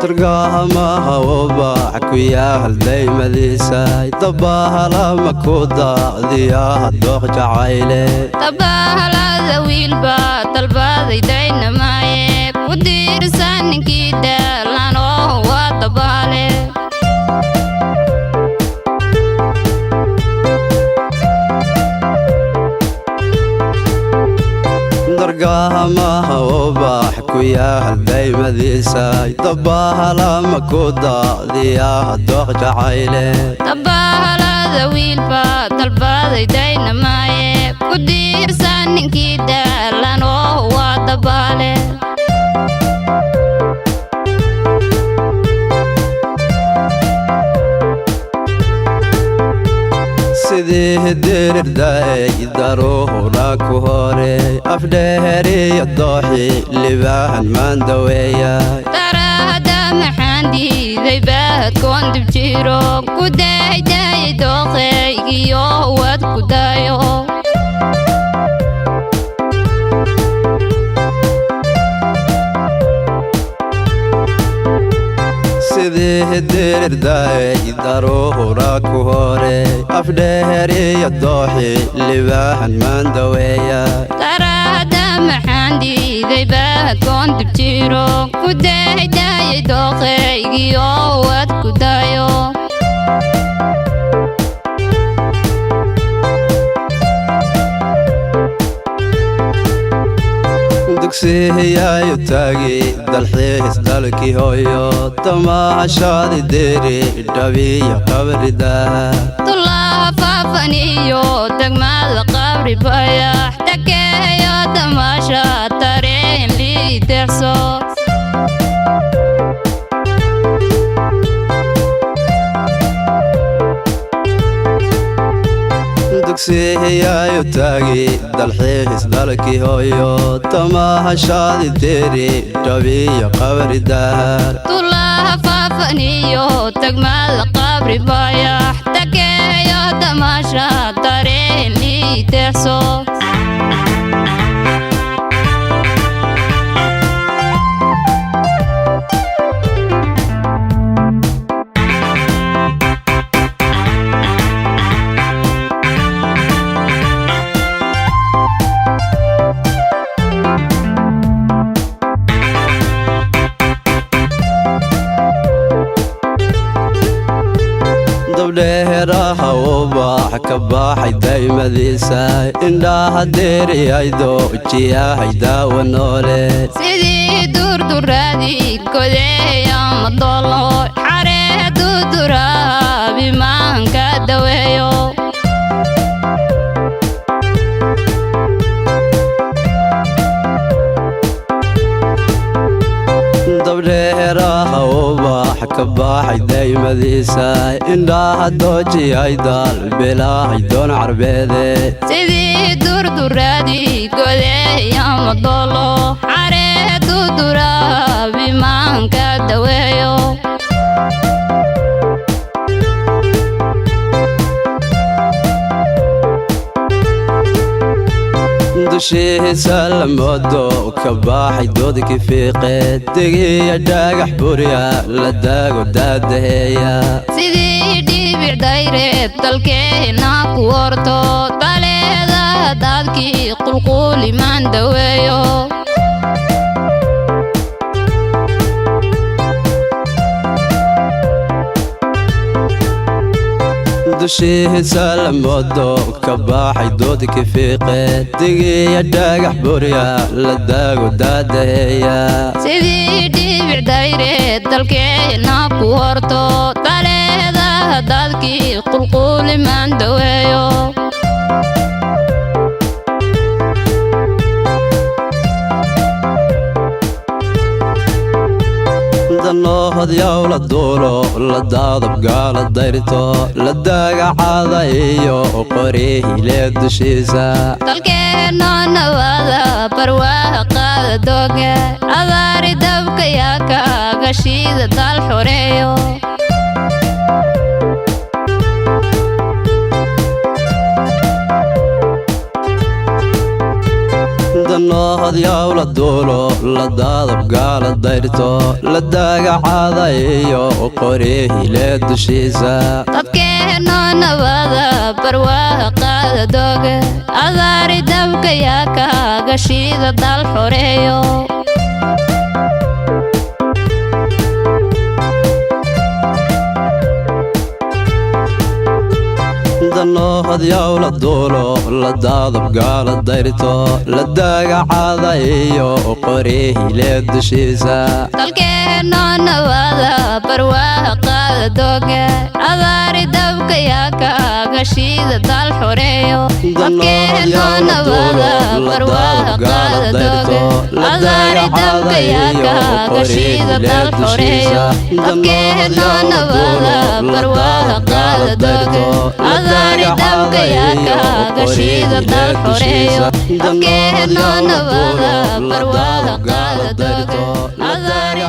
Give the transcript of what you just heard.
Dargaha ubax ku yaal daymadiisa, dabahalama ku daadiyaha dooq jacayle. Dabahalada wiilba dalbaday daynamaaye, ku diirsan ninkii daalanoo waa dabaale. Dargaha ubax ku yaal daymadiisa, dabahalama ku daadiyaha dooq jacayle. Dabahalada wiilba dalbaday daynamaaye, ku diirsan ninkii daalanoo waa dabaale. Sidii dirirdaey daruhura ku hore, afdheeriyo dooxi libaahan maandaweeya. Darahada maxaan diiday baadkoon dib jiro, ku daydaayay dooqaygiyo waad ku dayo. Sidii dirirdaey daruhura ku hore, afdheeriyo dooxi libaahan maandaweeya. Darahada maxaan diiday baadkoon dib jiro, ku daydaayay dooqaygiyo waad ku dayo. Dugsihiyayu taagi dalxiis dalkii hooyo, tamaashaadi deri dhabiyo qabridaha. Dullaha faafan iyo degmada Qabri Bayax, takeeyo tamaasha tareen liiteexso. Dugsihiyayu taagi dalxiis dalkii hooyo, tamaashaadi deri dhabiyo qabridaha. Dullaha faafan iyo degmada Qabri Bayax, takeeyo tamaasha tareen liiteexso. Dabdheeraha ubax ka baxay daymadiisa, indhaha deeriyaydo jiyahay daawa noole. Sidii durduraadii godeeya madoolo, xaree duduraabi maanka daweeyo. Dabdheeraha ubax ka baxay daymadiisa, indhaha doojiyay dalbilaahay doon carbeede. Sidii durduraadii godeeya madoolo, xaree duduraabi maanka daweeyo. Dushiisa lamoodo ka baxay doodkii fiiqeed, degiya dhagax burya la daago daadaheeya. Sidii dhibic dayreed dalkeenna ku horto, daleeda daadkii qulquulimaan daweeyo. Dushiisa lamoodo ka baxay doodkii fiiqeed, degiya dhagax burya la daago daadaheeya. Sidii dhibic dayreed dalkeenna ku horto, daleeda daadkii qulquulimaan daweeyo. Danoohodyaw la duulo la daadab gaala dayrto, la daagacada iyo qorihile dushiisa. Dalkeenno nabada barwaaha qaada dooga, abaari dabka yaa kaaga shiida dal xoreeyo. Danohadyaw la duulo, la daadabgaala dayrto, la daagacaada iyo qorihile dushiisa. Dadkeeno nabada barwaaqada doga, adaari dabka yaa kaaga shiida dal xoreeyo. Danohadyaw la duulo, la daadabgaala dayrto, la daagacaada iyo qorihile dushiisa. Dalkeeno nabada barwaaqada doga, adaari dabka yaa kaaga shiida dal xoreeyo. Dadkeeno nabada barwaaqada doga, adaari dabka yaa kaaga shiida dal xoreeyo. Dadkeeno nabada barwaaqada doga, adaari dabka yaa kaaga shiida dal xoreeyo. Dadkeeno nabada barwaaqada doga, adaari